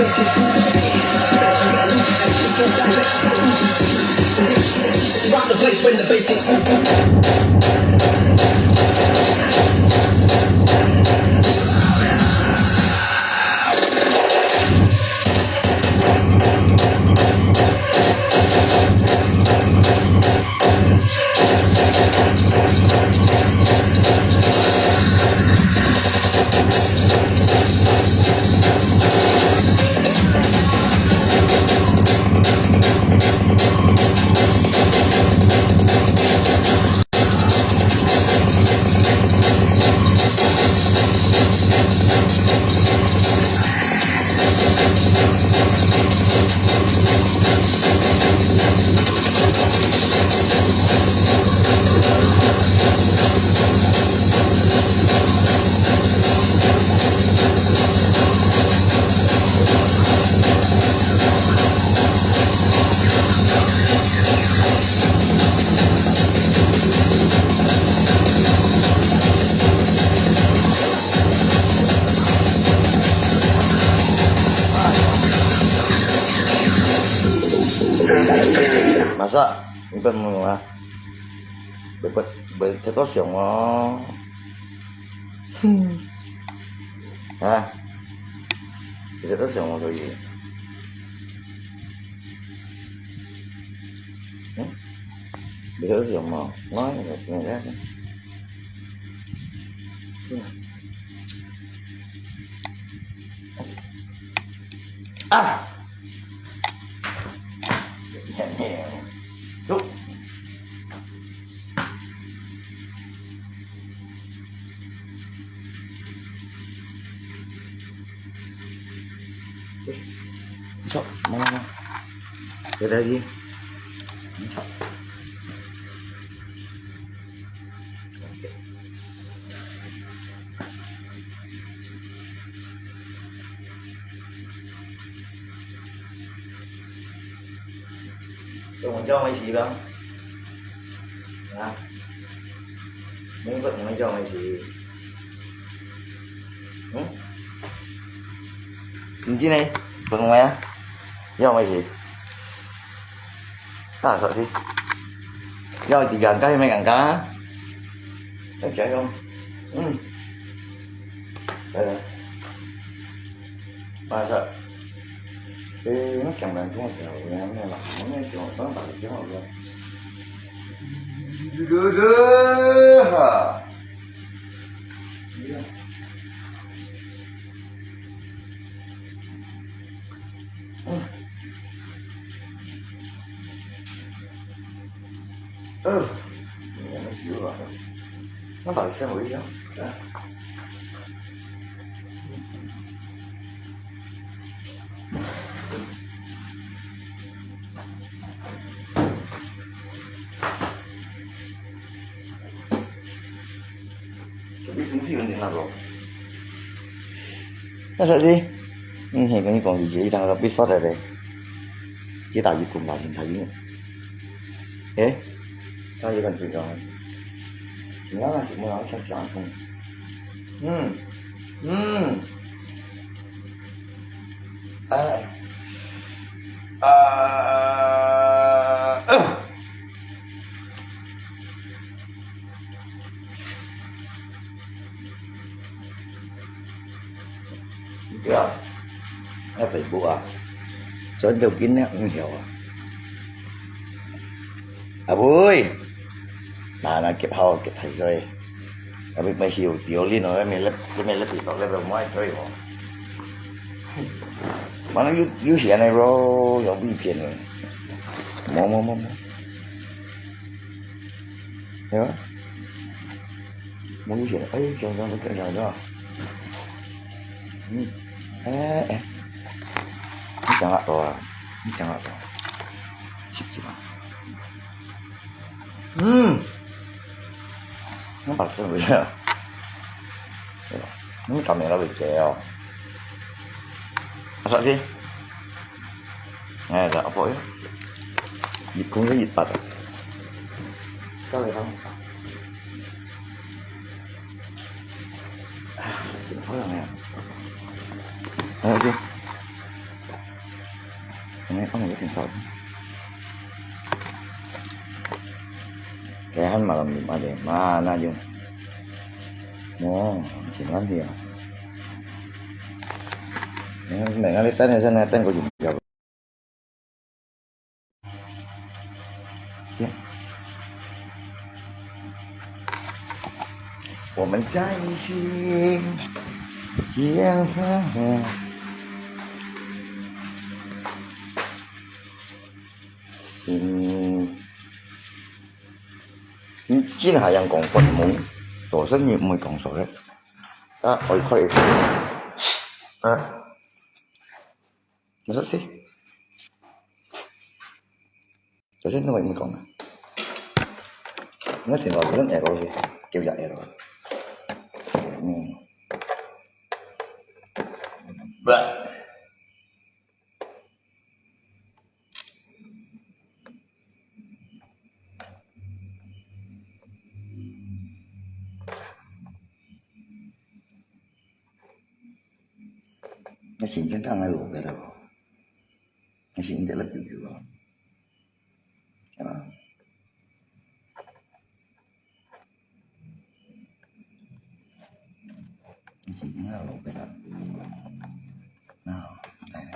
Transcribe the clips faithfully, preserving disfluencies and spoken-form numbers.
Rock the place when the bass kicks in. 马上，你笨不笨啊？不不不，太多想哦。哼，啊，你太多想哦，所以，嗯，你太多想嘛，我也是这样。嗯。 啊！走。走，慢慢慢，别着急，你走。 用我叫没事吧？啊？你不用叫没事。嗯？你进来，不用啊？要没事。 啊，小心。要你尴尬，也没尴尬啊。要加油。嗯。来来。马上。诶，我讲难听点，我讲那个，我那讲，我讲打个电话过来。哥哥哈。 嗯。嗯，你还没洗吧？那把这我一样。Tapi fungsi kan dia nak. Masa sih? Hmm, kan ni kong di jadi tang tapi sot ada. Kita aja kum lain tadi. Eh? Saya kan tu kan. Ni lah semua orang cakap macam. Hmm. Hmm. Ah. Ah. Iya, ai Facebook啊，所以都今日毋曉啊。阿妹，那那結好結大嘴，阿妹咪曉丟臉哦，咪咧咪咧皮到咧，毋愛嘴哦。完了有有錢的咯，有被騙了，無無無無。 係啊，無以前，哎，講講講講講，嗯，哎哎，你講啊，哦，你講啊，哦，十幾萬，嗯，我把這回啊，對吧？你講沒了，會接哦，啊，小心。 哎，來，阿婆，一共是一百个。到底好。啊，真漂亮呀。哎，OK。哎，放了一点烧。Kaya malam Jumat ya, mana aja. Oh, sinan dia. Ini mereka lihat sana, sana, sana, kau juga. 我们在一起，一样。嗯，你今下樣講法，你做生意毋會講錯个。啊，我可以，啊。 Masa sih? Kasi ano yung kong? Nga tinawag ko ng error eh. Kaya error. Ini. Ba. Nasi hindi ka nga lugar ako. Nasi hindi lang video ako. Ah. Nasi hindi nga lugar ako. No, okay.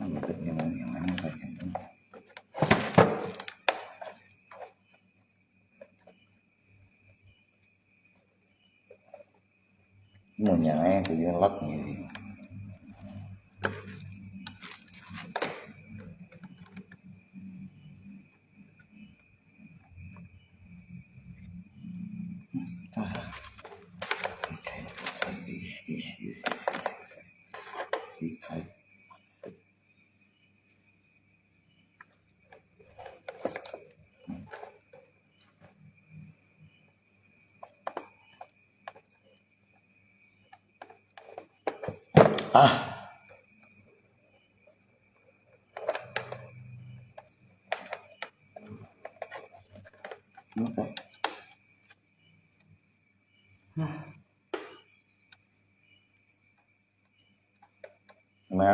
Ang lupit yung, yung ano, yung Mo niya ngayon, sige yung lock niya. Ah. Okay, okay. Yes, yes, yes, yes. Okay. Ah. Okay. Ah. Mẹ.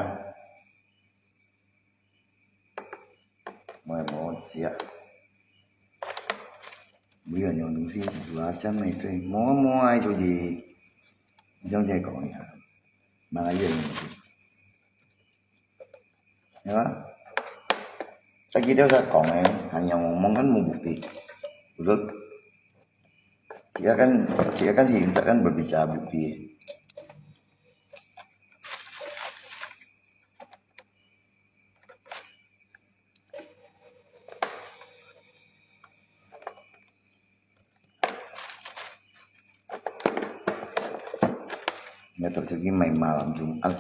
Mẹ, mẹ, chia. Bây giờ nhiều đúng khi là chăm mẹ chơi. Mua, mua ai cho gì? Giống vậy còn gì hả? Mà là gì? Hiểu không? Tại vì điều ta còn này, hàng nhà mong mong ăn một bụt đi. Betul? Dia kan, dia kan hidup kan berbicara bukti. Nggak terjadi main malam Jumat.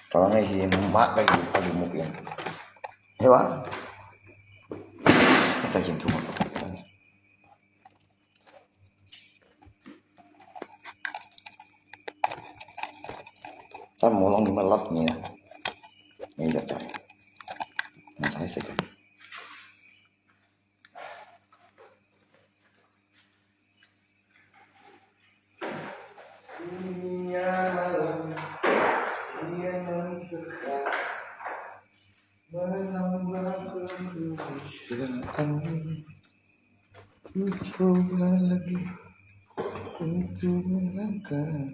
Kalau nggak sih, mak kayak gitu, aduh, mungkin. Hewan. Kita gitu. Kan mulong ni malat ni. Ni dah tak. Nah, saya sekian. Mencoba lagi untuk melangkah.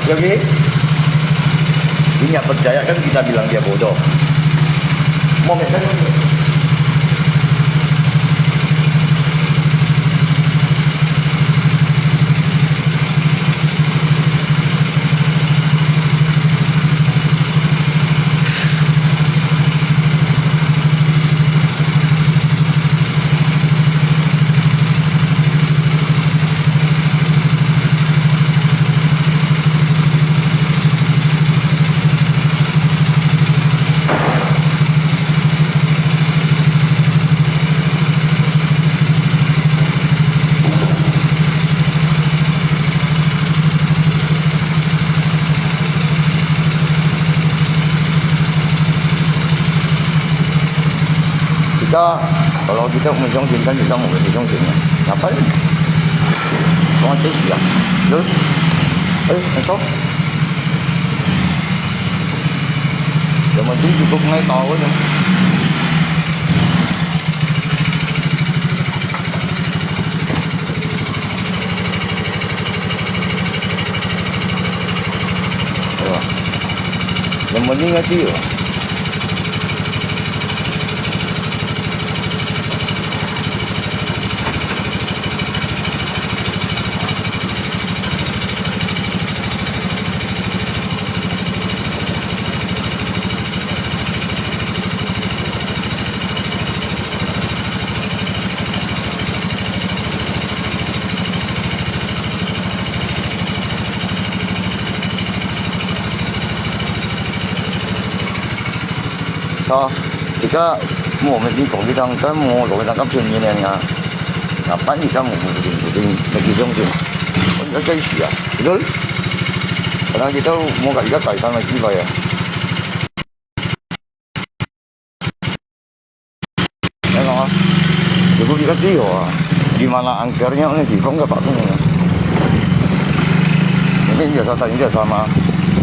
Tapi oke, dia nggak percaya kan kita bilang dia bodoh. Mau kan? 个，我老弟都毋相信，但是都毋相信啊。哪怕讲这事啊，有，哎，很熟。怎么进去都不挨刀呢？对吧？怎么应该对了？ 好，这个我们已经讲一张，但我讲一张较便宜的呀。啊，办一张我们不行，不行，那就相信。我要这一起啊，这个，可能这个我搞一个改善的机会啊。 你看啊，如果你个地方啊，你mana angkernya呢，地方个把控啊。你看有啥，你有啥吗？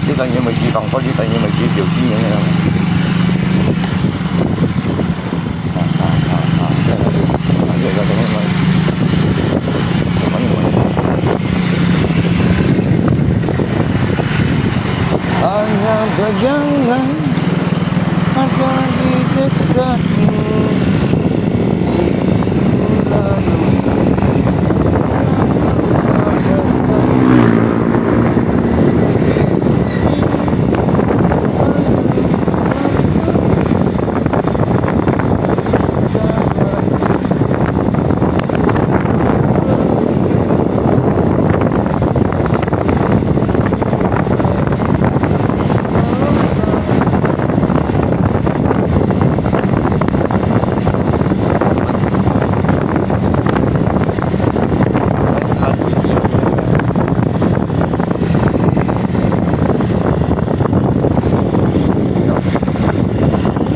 你看有没有西方，或者你有没有九七年的？啊啊啊啊！这个，这个什么什么？什么什么？Hanya bayangan ada di dekatmu.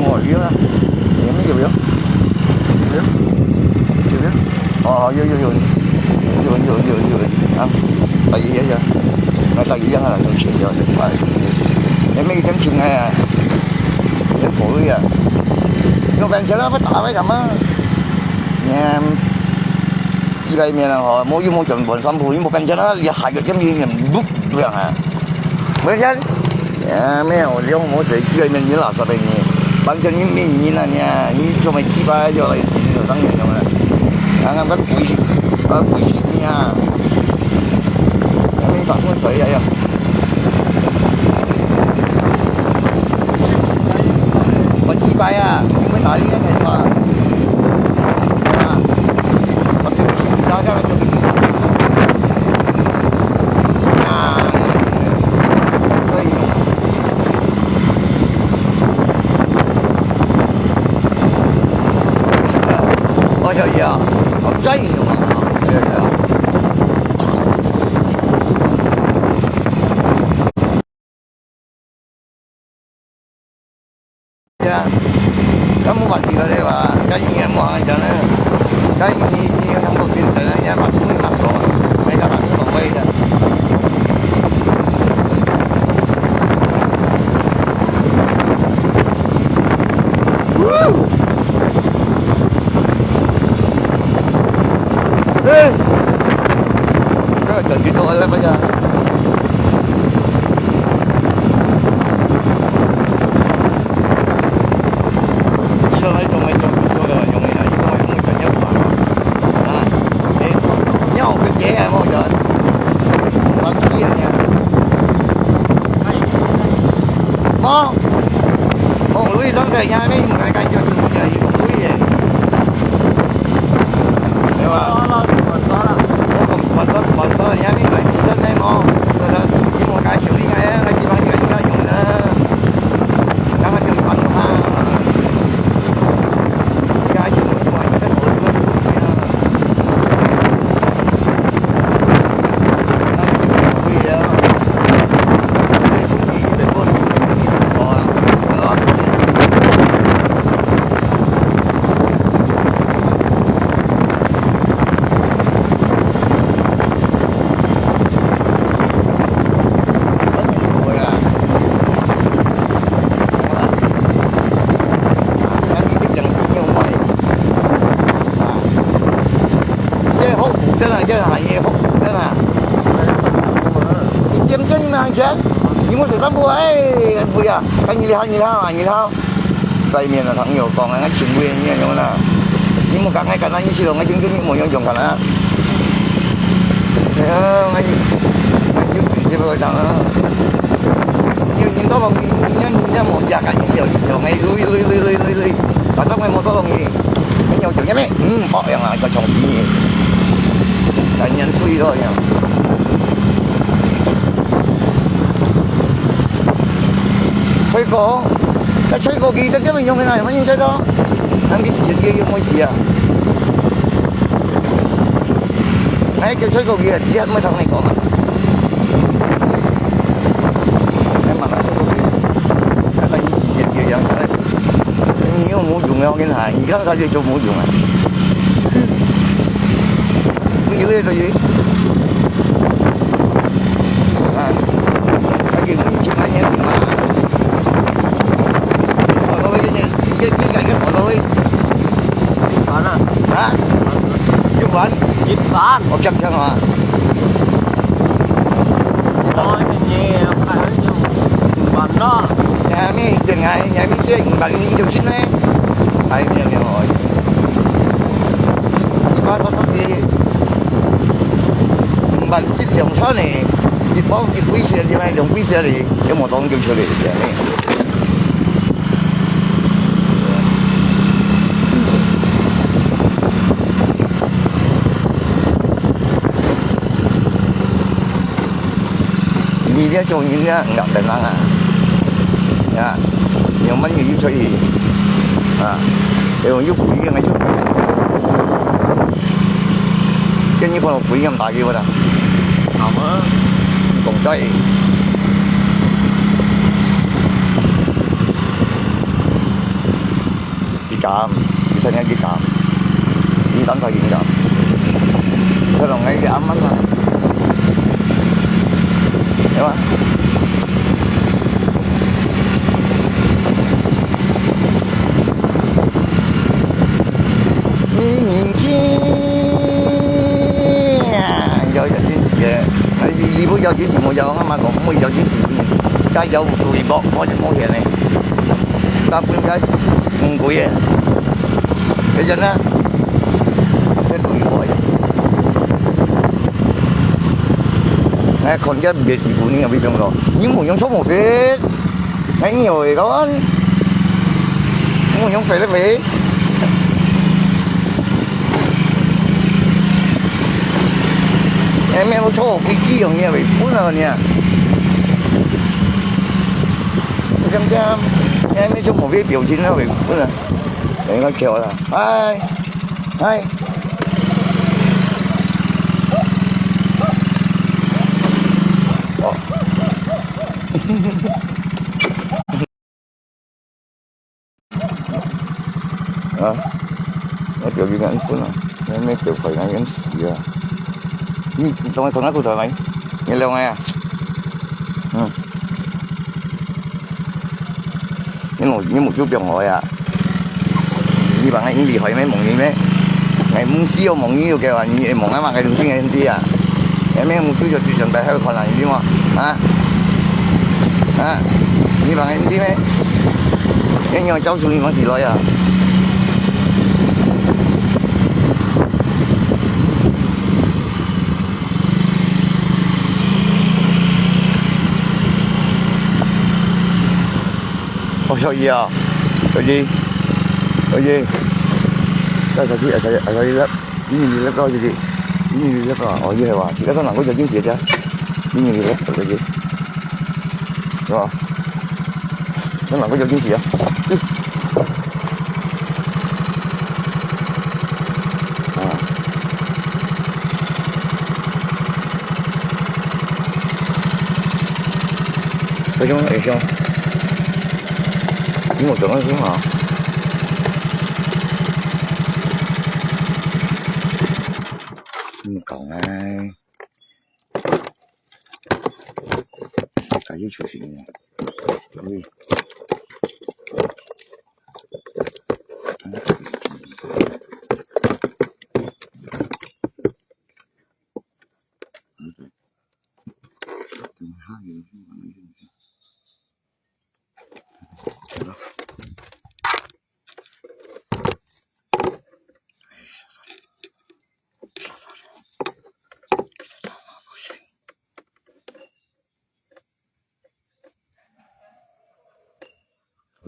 哦，有啊，有没有？有没有？有没有？哦，有有有有有有有啊！大鱼呀，那大鱼呀，那东西要那块，也没点青哎，也可以啊。有本钱了，不打了干嘛？嗯，几百面了哈，没有没赚，没算不，没本钱了，你还有点点不不样啊？没钱。 哎，没有，我用我手机里面你垃圾的你，完全你没你那你啊，你做没鸡巴就来你就当年用了，刚刚把鬼，把鬼洗你啊，还没把我水呀呀，我鸡巴呀，你们打你那个嘛，啊，我对不起你，大家对不起。 啊，所以，是的，我小姨啊，我真有啊，对啊。 Ya, kamu pati kali ba? Kan ini yang mau aja na. Kan ini ini yang mau pintar na, ya, mak, mak, mak, mereka mak, mak, mak, ya. Woo! Eh! Kau jadi tu apa ya? 你到底做咩做做个用个啦？你講用个真有法啊？啊，你你有个嘢啊，冇人，我知啊，你啊。冇，冇鐳當个，人家咩唔該該叫做乜嘢，有鐳个。 對吧？我講sponsor，sponsor，人家買名聲个無，對不對？你莫介紹你个，我希望你个用啦，讓佢用一百多萬，你个用一百，你个投資个東西啊。那你有鐳啊？你中意，你中意，你中意，好啊，好啊。三步，哎，不要，看你好，你好啊，你好。外面的朋友讲啊，俺请问你用啦，你莫讲，俺讲，你去了，俺就跟你没用用看啊。哎呀，俺，俺就直接不会讲啊。你，你到了，你，你，你莫加讲，你有，你想，哎，lui，lui，lui，lui，lui，lui，把他们莫到了你。 你有做咩？嗯，保养啊，个重新个，个年岁咯，样。吹过，那吹过去，这根本用不着，没用吹到，那你死也用没死啊？那就吹过去，你还没同你讲啊？那慢慢吹过去，那你死也用出来。 你又没用了，我跟你讲，你看他就做没用啊。你以为这些，啊，他给你钱啊，你嘛，跑到位，你，你，你感觉跑到位，完了。啊？一万？一万？我讲讲啊。 哦，你，你，你，五万咯。你还没，你还没这五万，你就进来。哎，没有，没有，哦。你把它到底五万是两千呢，一包一贵些，你买两贵些的，有没有东西出来的？ 你這種人啊，毋敢等人啊。呀，有問題就出去。啊，有，有鬼樣啊，有鬼樣。跟你朋友鬼樣打給我的。好嗎？講在。佢敢，佢真係佢敢，佢敢就佢敢。佢同你嘅阿媽啊，係嘛？你年紀啊，有有件事啊，你你不要緊，我要阿媽講，我要緊事，加有回報，我就冇錢咧。 大部分該五個月，个人啊，个對話。哎，看見別个師傅，你也別用咯，你莫用錯莫飛，哎，你有个講，莫用飛了飛。哎，沒有錯，飛機用也會飛了呢。這樣這樣，哎，沒錯，莫飛表情了，會飛了。 應該叫啦。嗨，嗨。哦。啊，我表弟恁笨啊，你，你叫佢恁死啊。你，你同佢同一個台灣，你兩個啊？嗯。 你無，你無就放開啊！你把𠊎恁厲害咩？問你咩？𠊎毋需要問你，有个話，你會問啊嘛？𠊎都信个兄弟啊！𠊎咩目珠就對準備好看啊，你知無？啊？啊？你把𠊎兄弟咩？你要招數你莫起來啊！ 哦，小姨啊，小姨，小姨，小姨，小姨，小姨，小姨，你你你到小姨，你你你到，哦，你係哇，自家上能夠小姐姐姐，你你你到小姨，係吧？上能夠小姐姐啊。 啊。非常，非常。你莫講啊，你莫。你莫講啊。 家己出去呢。喂。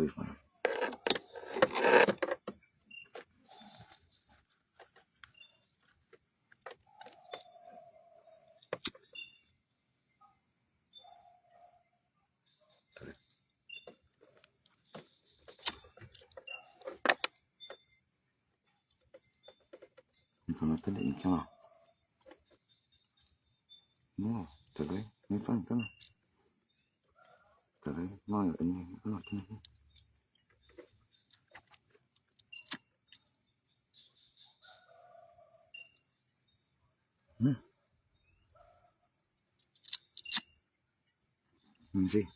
对方。你看那真的影响啊！哦，这个没放干了，这个哪有人呢？啊，真的。嗯，嗯，对。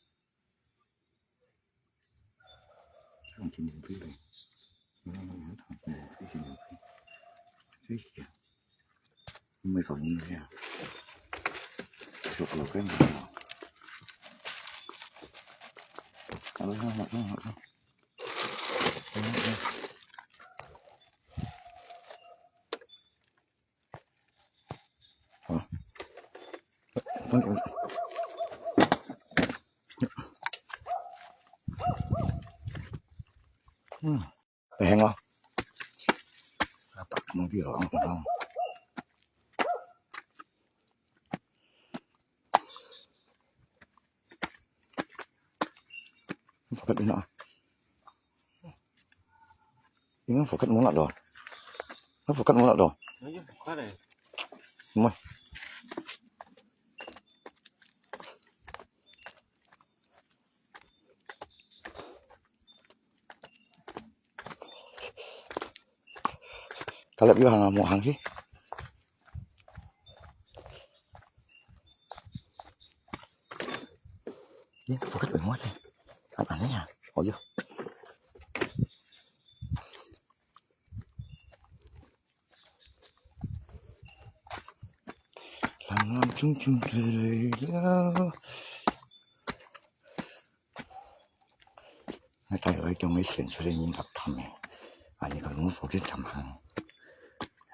看天天飞嘞，嗯，看天天飞，天天飞，飞起来，没搞明白啊，说搞干嘛？搞得很好，很好，很好。 啊。嗯，不行哦。啊，打不动了，啊。 Ini fokat mo na do. Ini fokat mo na do. Ayun, pare. Mo. Kalau di hang mo hang si. Ini fokat mo na. Apa na ya? Oh, yo. Lam lam chung chung tui lo. Ngai tai oi, trong ngai sian chhut lei nyin tap tham e. Ani ka lung fo kit tham hang.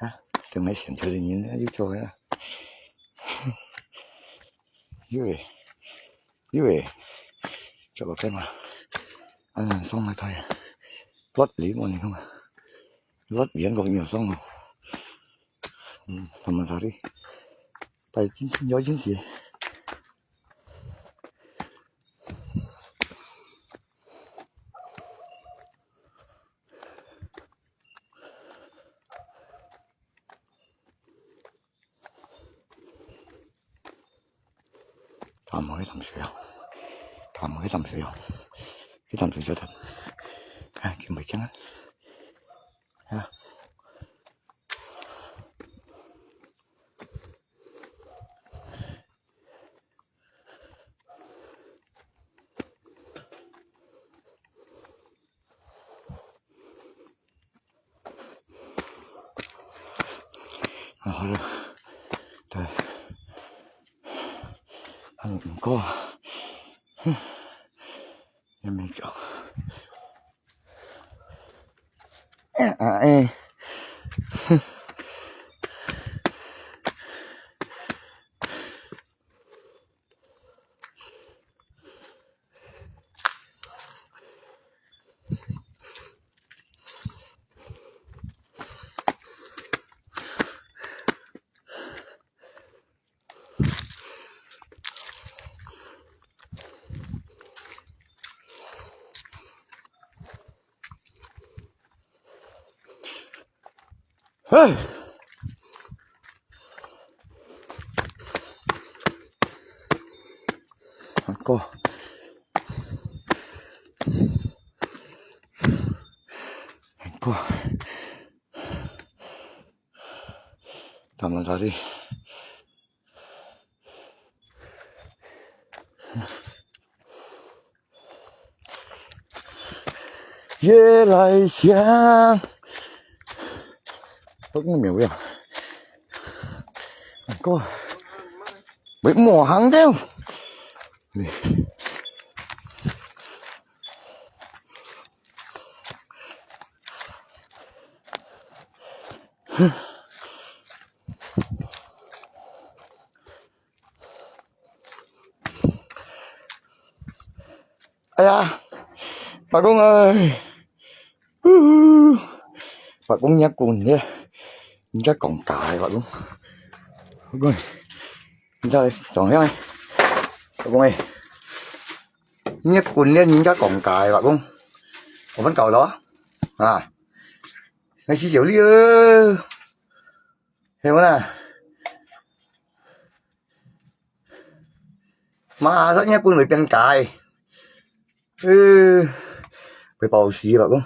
Ha? Trong ngai sian chhut lei nyin, yu cho ya. Yu e. Yu e. Cho lo kai ma. An nan song ngai tai. Lot li mo ni kong. Lot bien kong nyo song. Hmm, sama sari. Tai jin sin yo jin si. Tham hoi tham sui ah. Tham hoi tham sui ah. Khi tham sui sui tham. Ha, khi mới chăng á. Ha. Hâ, hâ, hâ. Hâ, hâ. Hâ, hâ. Hâ, hâ. Hei! Ako. Ako. Tama tadi. 越来香。都没有呀。哥，喂，没行的。 哎呀，伯公哎，呼呼，伯公若滾咧，人家講假个伯公。伯公，你在上海？伯公哎，若滾咧，人家講假个伯公。我們搞了啊，那是小麗哦，係無啦？馬上若滾會變假个。 呃，會飽死吧，講。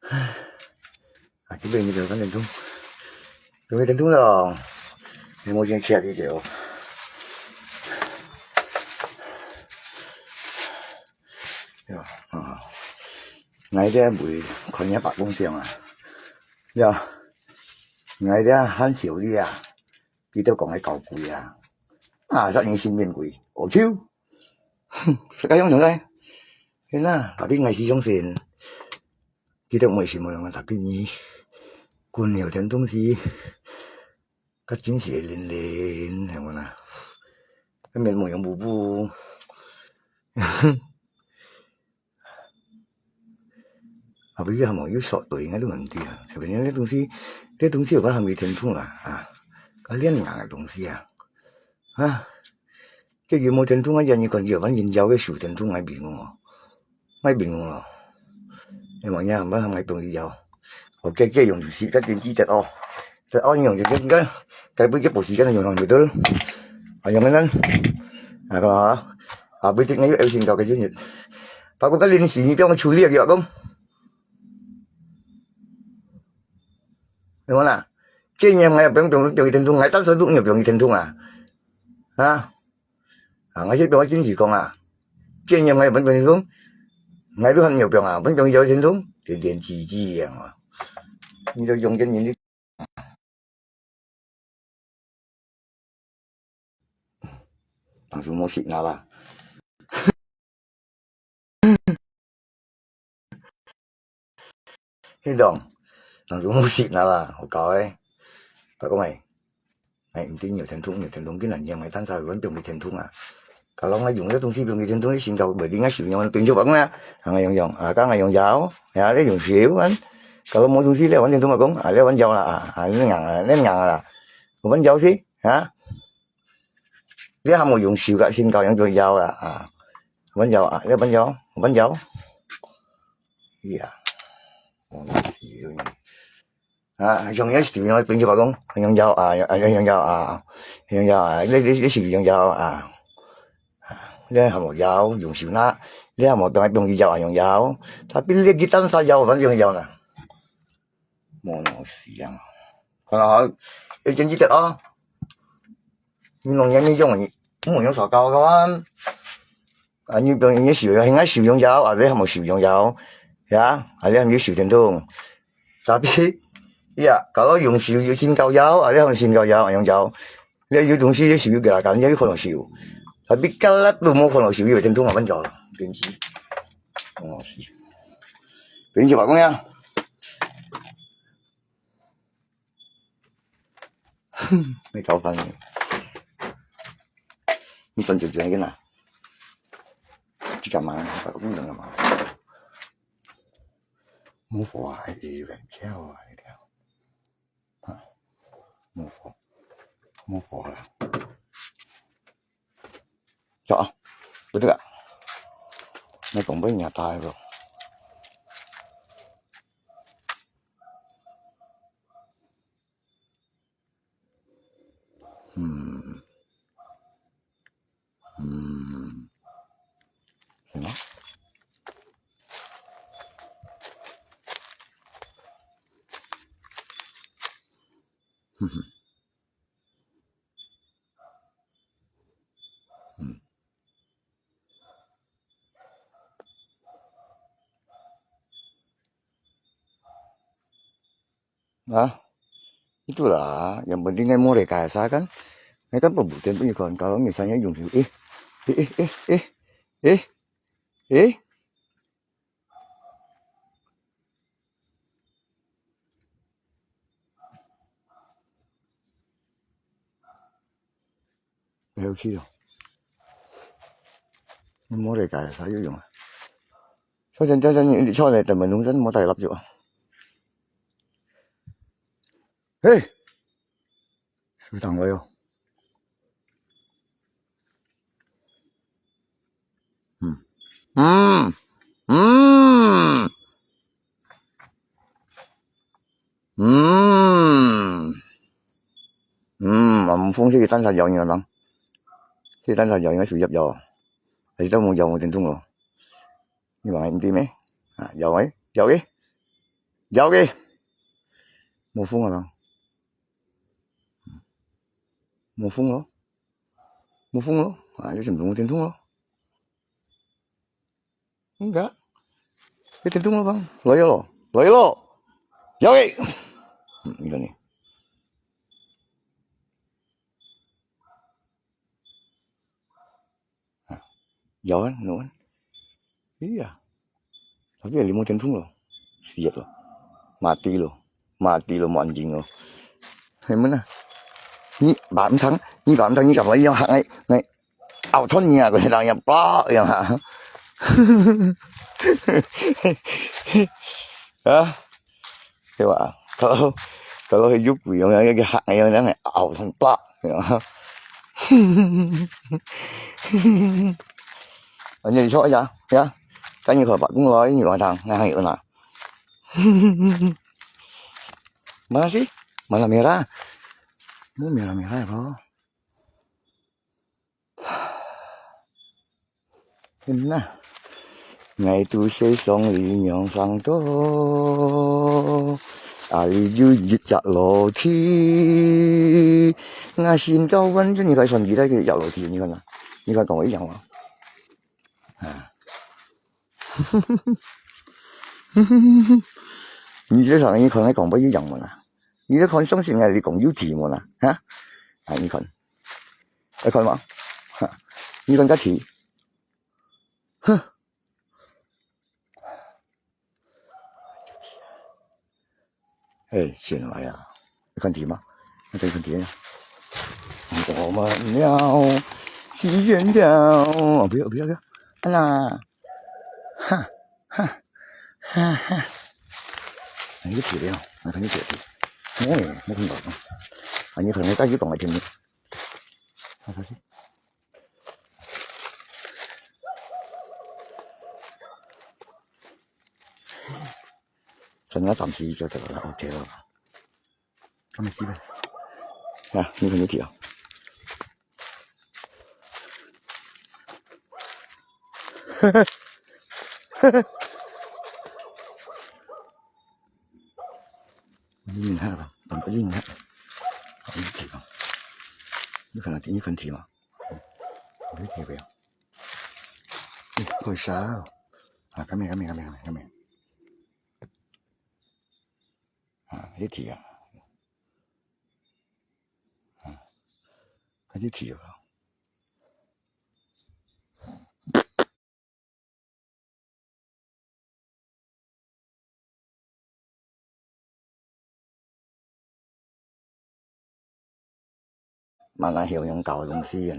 啊，這邊你就反正通，就會通了，你莫先吃這些哦。對吧？啊，𠊎這會看人家伯公相啊，對吧？𠊎這還小哩啊。 佢兜講个高貴啊，啊，殺人性命貴，惡臭。哼，自家用上來，係啦，tapi𠊎係相信，佢兜毋會信無用啊，tapi你，滾了天東西，佢真係會靈靈，係無啦？佢面無用布布。 後尾佢還無有說對，𠊎都毋知啊。特別這東西，這東西有辦法還佢天通啦，啊，該煉硬个東西啊，啊，這有無天通啊？人看有辦法人妖个手天通，𠊎平衡哦，𠊎平衡哦。你望人還辦法還佢東西妖，哦，這，這用就是該電子的哦，這哦用就應該，該不一步時間用用就得了，啊，用个呢，啊，个啊，啊，不一定愛有有先到个就日。 Pak Kut ka lin si, ni piang chuli lagi, Pak Kung. Đúng không nào? Kia nhà mày piang, piang, piang cái thằng thùng, ngay tao sao đúng nhiều piang cái thằng thùng à? Hả? À, ngay chết piang chính trị công à? Kia nhà mày vẫn piang cái thằng thùng. Ngay đúng hơn nhiều piang à, vẫn piang cái thằng thùng. Thì điện chỉ chỉ à. Như tôi dùng cái nhìn đi. 當初無食那啦。迄種，當初無食那啦，好搞誒。Pak Kung誒，誒，毋知nhiều天通，nhiều天通，竟然嫌𠊎單儕亂放个天通啊！Kalau𠊎用个東西放个天通，你先搞袂定啊，受用，變做Pak Kung啊，啊，用用，啊，講啊用搖，啊，你用搖啊，kalau無東西，你換天通啊講，啊，你換搖啦，啊，啊，你硬啊，你硬啊啦，換搖先，啊。 你還無用手个，先搞用做搖啦啊！換搖啊，你換搖，換搖。呀，我用手用。啊，用个手用，變做Pak Kung，用搖啊，用，用搖啊，用搖啊，你，你，你是用搖啊？你還無搖，用手拿，你還無用，用搖啊，用搖。Tapi你去單儕搖，反正用搖啦。 無腦死啊！看啊，好，你真記得啊！你弄人你用，你莫用手搞搞啊！啊，你用，你手，應該手用搖，啊，你還無手用搖，呀，啊，你還無手電筒。Tapi，呀，kalau用手，有先搞搖，啊，你還無先搞搖，啊，用搖。 你有東西你收入个啦，感覺有可能收。Tapi kalau都無可能收入，天通慢慢走了，電視。哦，是。電視Pak Kung呀。哼，你搞翻了。你三九九那个呢？去幹嘛？Pak Kung你幹嘛？無火啊，哎，有人跳啊，一跳。 啊，無火，無火啦。走啊，不對啊，那講不人家大了。嗯。 嗯，行啊。哼哼。嗯。啊，itu lah, yang penting kan mulai kaya saya kan. Ini kan pembuatan pun ikon. Kalau misalnya yung, eh, eh, eh, eh, eh, eh, eh. Heo heo. Mulai kaya saya yung. 不然，不然，你，你出來，等門弄陣，莫帶蠟燭啊。嘿，收檔了喲。嗯，嗯，嗯。 嗯，嗯，啊，無風，這個單儕搖應該啷？這個單儕搖應該屬於搖，還係都無搖無電筒咯？你講你知咩？啊，搖誒，搖誒，搖誒，無風啊啷？無風咯，無風咯，啊，就全部無電筒咯。 應該，一點都無放，來了咯，來了咯，搖誒！嗯，你看呢？啊，搖啊，弄啊。哎呀，tapi你無電筒咯，死了，mati咯，mati咯，無安靜咯。係麼啊？你話毋聽，你話毋聽，你敢會用嚇𠊎，𠊎 拗斷你啊，佢人樣，啪，樣哈。啊，對吧？Kalau, kalau佢有鬼樣，樣，樣，嚇，樣，樣，拗斷，啪，樣哈。啊，你說呀，呀，跟你可把公來，你晚上，那還有呢。Mana sih? Mana merah? Mau merah-merah apa? Nah, ngai tu sesong li nyong sang to, ali yu yit jak lo ti. Ngai sin kau wan chen, 你看算你在这个角落地，你看呐，你看跟我一样吗？啊，你这上面你看，跟我一样吗？你这看相信啊，你讲有题目啦，哈？啊，你看。 愛看無？哈，你看个題。哼。哎，先來啊，你看題嗎？你看題啊。我們要去遠眺，不要，不要，不要，啊啦，哈，哈，哈，哈。你个題了，你看你个题。哎，没看到啊。啊，你可能大家讲个听。 好，小心。真个暫時做得啦，OK咯。咁咪試咩？啊，呢個呢條。你看了吧，等个你看，好，你看，你看了，你看题吗？ Ini tiap ya. Ih, kok bisa? Ah, kami, kami, kami, kami, kami. Ah, ini tiap. Ah, ini tiap. Mana 曉用搞東西啊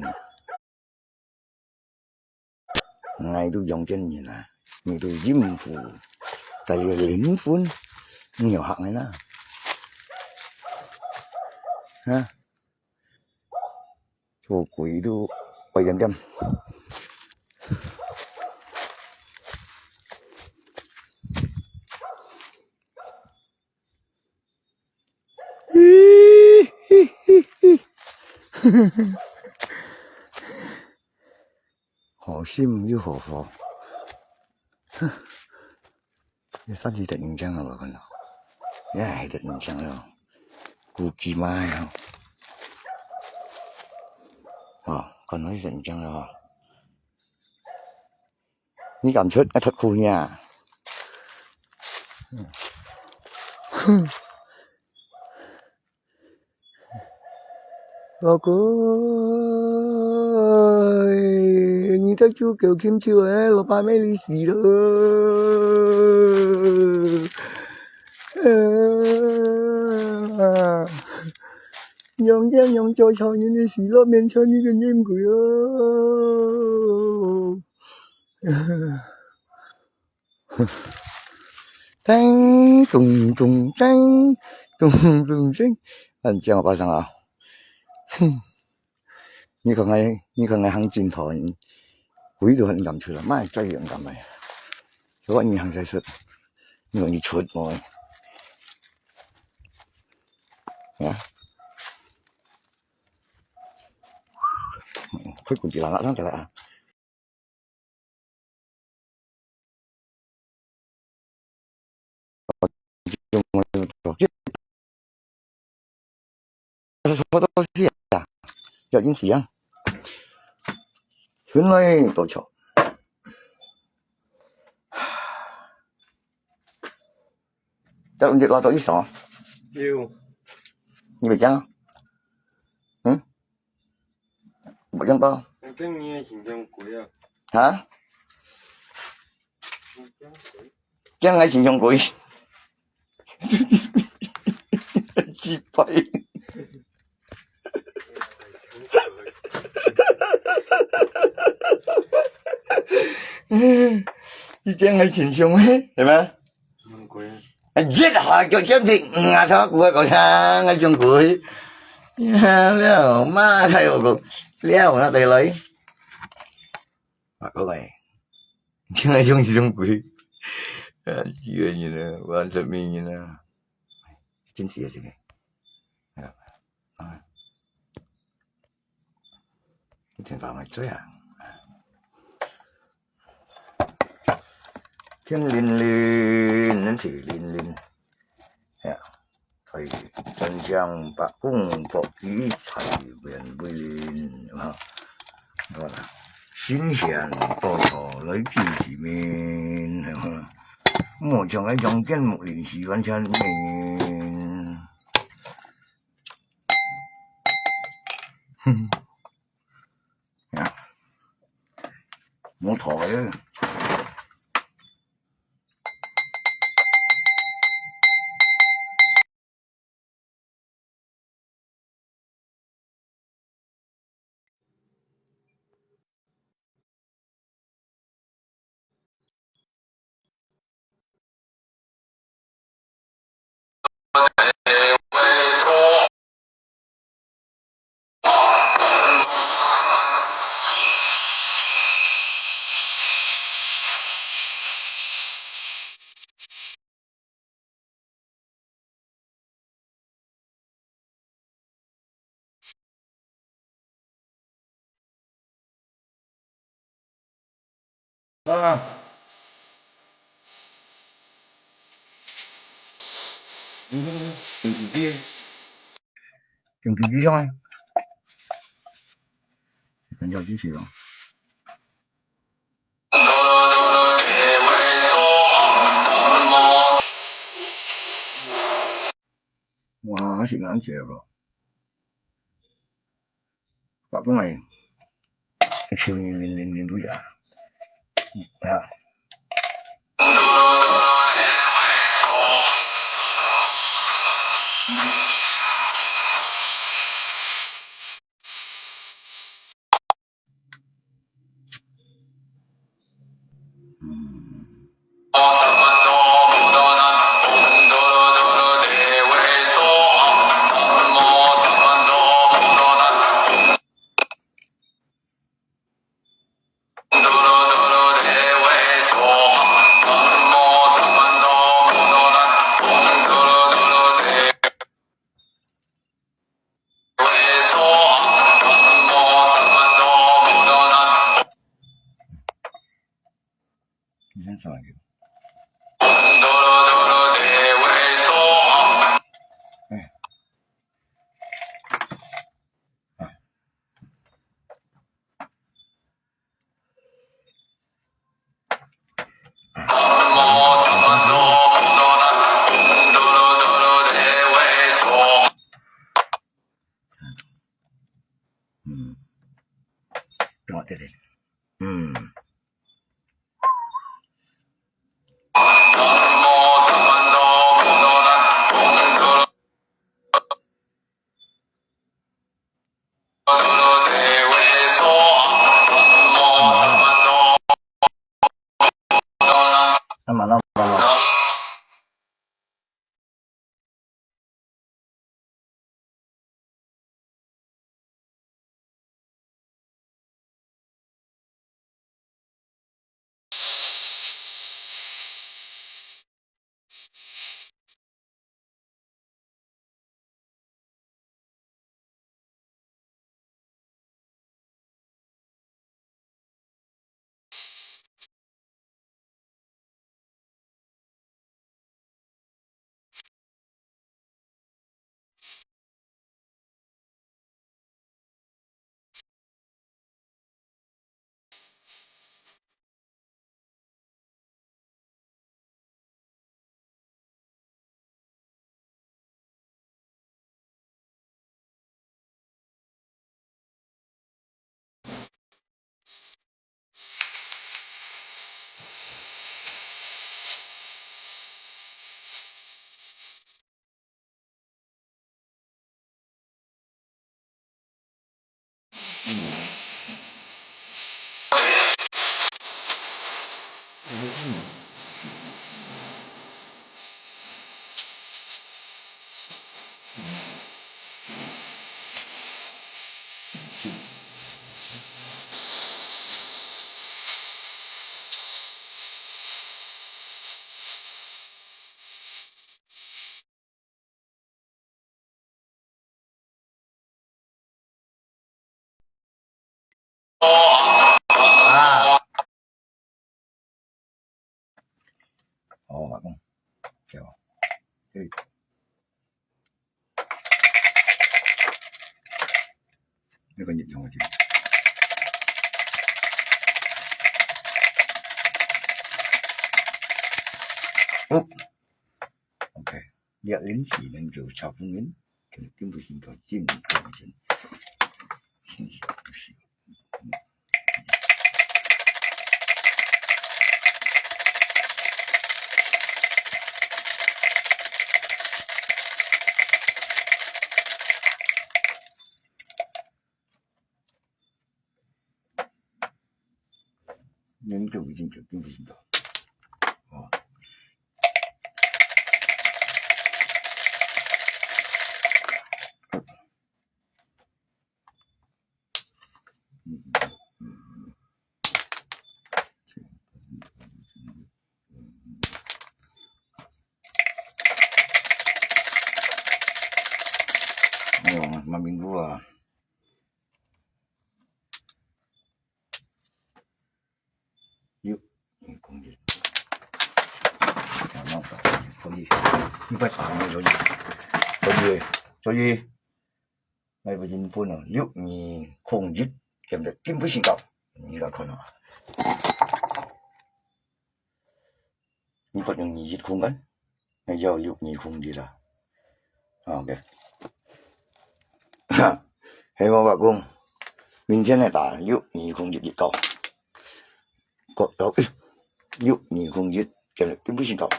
？𠊎都用緊人啊，你都應付，但係靈魂，你又嚇人啊？啊？ 做鬼都愛點點。好心又好火。 你上去得人驚了，我看到。哎，得人驚了，估計嘛呀。哦，看到得人驚了哈。你敢出，愛脫褲呢？嗯。哼。 老公，你在救狗，救救哎，老爸妹你死了。啊，娘家娘家吵你的喜乐，勉强你的面鬼哦。叮咚咚，叮咚咚，叮，恁正个巴掌啊！哼，你看𠊎，你看𠊎行盡頭，鬼都毋敢出來，莫再毋敢來。所以你行才出，你看你出無？啊？快滾地啦，上起來啊！ 要緊死啊！原來多巧。在你拉到一手，有。你袂驚啊？嗯？ 無驚到。驚你个形象鬼啊！哈？驚𠊎形象鬼？雞掰！你驚𠊎形象咩？係咩？ 啊，一下腳尖直，嗯，啊，頭骨啊，講啥，𠊎像鬼。呀，了，媽開我講，了，我那得來。啊，各位，今日像是像鬼。啊，幾個人啊，完全沒人啊。真是啊，這個。啊，啊。 一天到晚做啊。天靈靈，地靈靈，哎呀，可以真香百工博举，財源歸零啊！好啦，神仙到處來見一面，莫將愛將見目臨時完全面。 呀，無頭个。啊。嗯，嗯，嗯，嗯，嗯。用手機上啊。用手機上。 哇，是恁少咯。百分百，一千零零零零度呀。啊。你先上来给我。哎。啊。 嗯。對，對，對。嗯。 啊嘛啦，啊。哦，阿公，对哦，对。那个你看我这。哦。 OK，這輪時能做炒飯面，根本性个真乾淨。真是不是。恁个已經決定不行个。哦。哎喲，蠻辛苦啊。 有，嗯，空一。啊，那个，所以，你快查那个，所以，所以，所以，那个新闻啊，六二空一，现在根本性高，你来看啊。 你个用二一空間，那要六二空一啦。OK。係無，伯公，明天來打六二空一一九，个九一，六二空一，今日根本性高，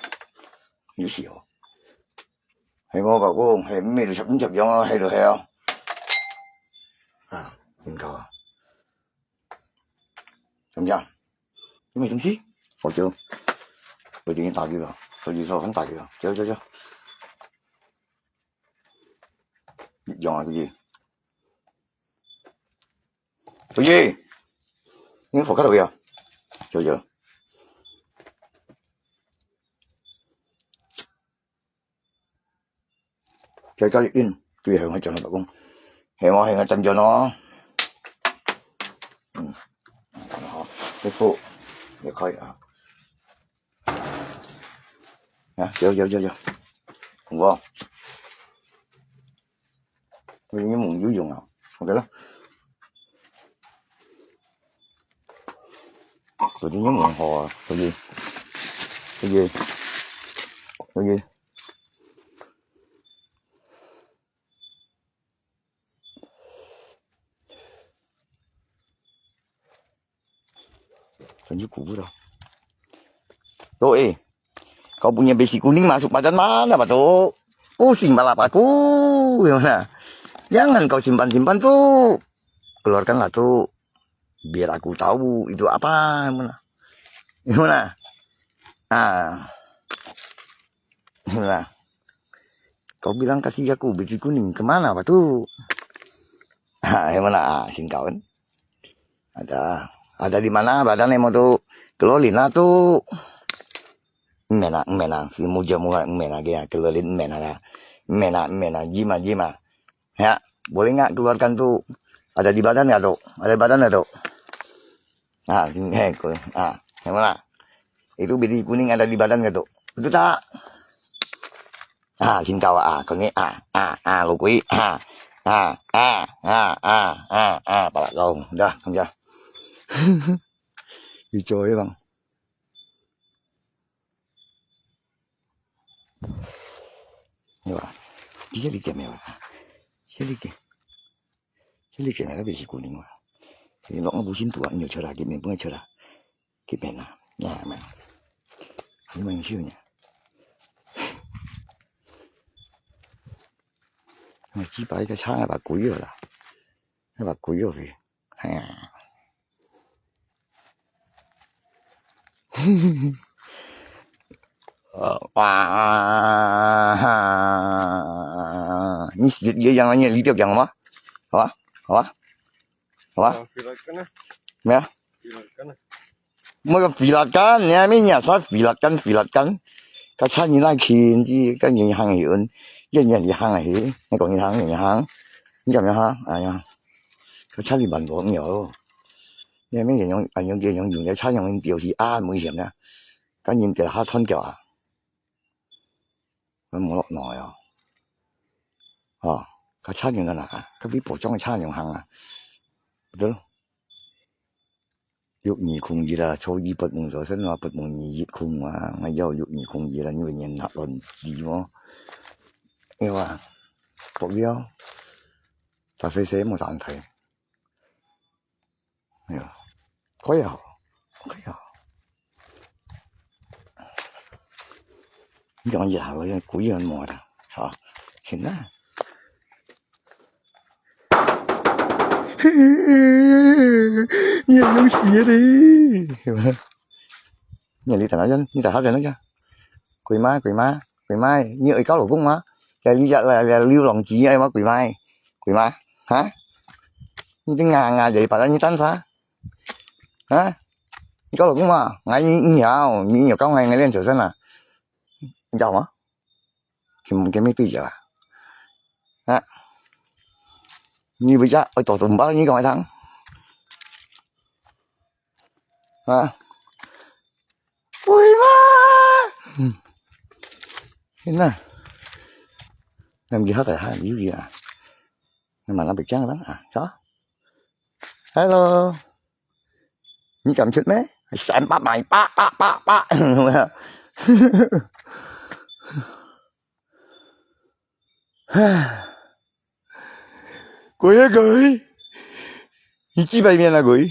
有事哦。係無，伯公，係毋係就十五十樣啊，係就係啊。啊，真高啊。 怎么样？有没有生气？我就，我已经打给了，手机说很打给了，走走走。你讲啊，手机。手机，你放开了没有？走走。 再加一印，最後我講老公，係我係我真正咯。嗯，好，這副也可以啊。啊，有有有有，有無？我已經有用啊，OK啦。 昨天用很好啊，昨天，昨天，昨天。Lanjut kubur dah. Tu eh. Kau punya besi kuning masuk badan mana, Batu? Pusing balap aku. Gimana? Jangan kau simpan-simpan tu. Keluarkanlah tu. Biar aku tahu itu apa. Gimana? Gimana? Ah. Gimana? Kau bilang kasih aku besi kuning ke mana, Batu? Ha, gimana? Ah, singkau kan? Ada. Ada di mana badan emo tu? Keluarin lah tu. Mena, mena. Si muja muka mena dia. Keluarin mena lah. Mena, mena. Jima, jima. Ya, boleh nggak keluarkan tu? Ada di badan nggak tu? Ada di badan nggak tu? Ah, sini, eh, ko-, ah, yang mana? Itu besi kuning ada di badan nggak tu? Betul tak? Ah, singkau, ah, kau ni, ah, ah, ah, lukui, ah, ah, ah, ah, ah, ah, ah, pala kau. Dah, dah. Hijau ya, Bang. Ni ba. Dia lihat dia mewah. Dia lihat. Dia lihat mewah besi kuning mah. Ini lok nggak pusing tu, ah, ini cerah, gini pun cerah. Gimana? Nah, man. Ini main siunya. Nah, 幾百個叉，那把鬼了啦。那把鬼了喂。哎呀。呃，哇，你，你，你，你，你，你，好吧？好吧？好吧？啊，飛落緊啊！咩啊？飛落緊啊！莫講飛落緊，你還沒人說飛落緊，飛落緊。佢車你來近，這个人行去，遠遠你行去，你講你行，你行，你敢要行？哎呀，佢車你慢多，你哦。 你明明用，啊，用，用，用个車用表示啊，危險啦。跟人跌下斷腳啊。佢無落來啊。哦，佢車用个哪啊？佢比普通个車用行啊。對咯。六二空一啦，初一八五做生啊，八五二一空啊，𠊎要六二空一啦，因為人客亂死哦。哎呀，不要，大細細無上台。 哎呀，可以啊，可以啊。你講一下，我鬼人摸的，好，行啊。你也用死的嘞，是吧？你，你等下先，你等下先那个。鬼媽，鬼媽，鬼媽，你愛交老公嗎？來，你，來，來，流浪記，哎，我鬼媽，鬼媽，哈？你這牙，牙，嘴巴，你等啥？ 啊？你交老公嘛？𠊎，你，你曉，你有交𠊎，𠊎練手生啊。你知道嗎？佢，佢沒對象啊？啊？你回家，我做東北，你講我聽。啊？會嗎？嗯。天哪。那你好歹還有啊？那馬上被講了啊？走。 Hello，你敢出咩？三百米，叭叭叭叭。鬼啊鬼！你幾百年了鬼？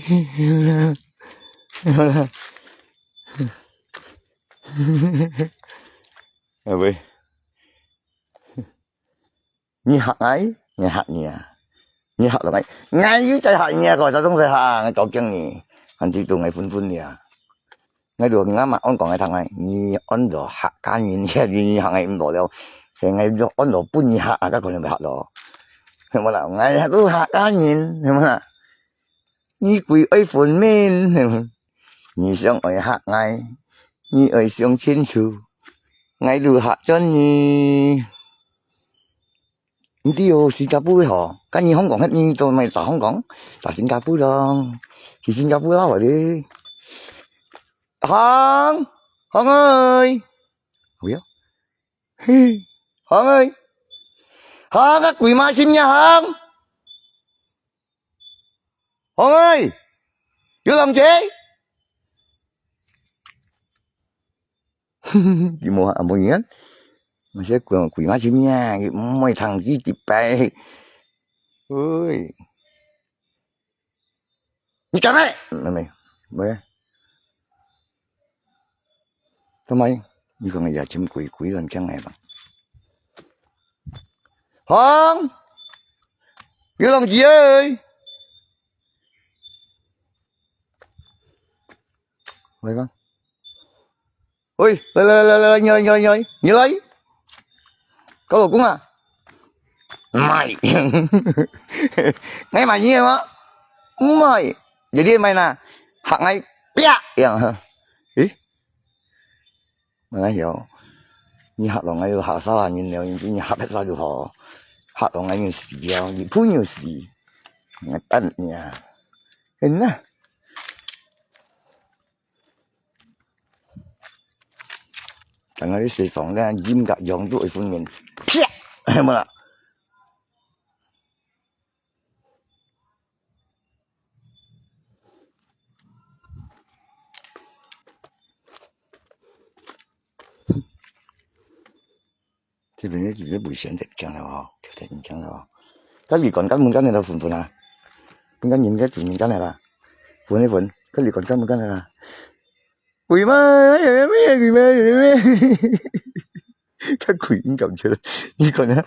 啊喂。 你嚇𠊎，𠊎嚇你啊！你嚇到𠊎，𠊎又再嚇你啊！個，這種在嚇，𠊎搞驚你，還知道𠊎昏昏你啊！𠊎就𠊎嘛安講𠊎聽𠊎，你安到客家人，你嚇𠊎毋到了，係𠊎就安到分你嚇啊，該可能會嚇到，係無啦？𠊎都客家人，係無啦？你鬼愛分面，你想愛嚇𠊎，你愛想清楚，𠊎都嚇轉你。 毋知哦，新加坡个吼，跟你香港，你做咩打香港？打新加坡咯，去新加坡啦，或者。行，行哎，哎呀，嘿，行哎，行啊，鬼馬心呀行，行哎，有人接。 佢無啊，無影。𠊎先講鬼馬就咩啊，佢毋會通知特別。喂，你敢咩？妹妹，喂。做麼？你講个也真鬼，鬼亂講个吧？行，有人接哎。 喂吧。喂，來來來來來，你來你來你來，你來。交老公啊？毋係。𠊎罵你个嗎？毋係。你你罵哪？嚇𠊎，啪！樣哈。誒？ 𠊎曉，你嚇到𠊎又嚇煞人了，你你嚇別儕就好，嚇到𠊎又死了，你朋友死，𠊎等你啊，真啊！等下你洗床咧，陰甲陽都會分明，啪，係無啦？ 這邊个，這邊危險點講了哦，有點緊張了哦。該旅館該門間个都分分啊，應該人該主人間个啦，分一分，該旅館該門間个啦。喂嘛，喂嘛，喂嘛，該鬼應該毋出來，你講啊。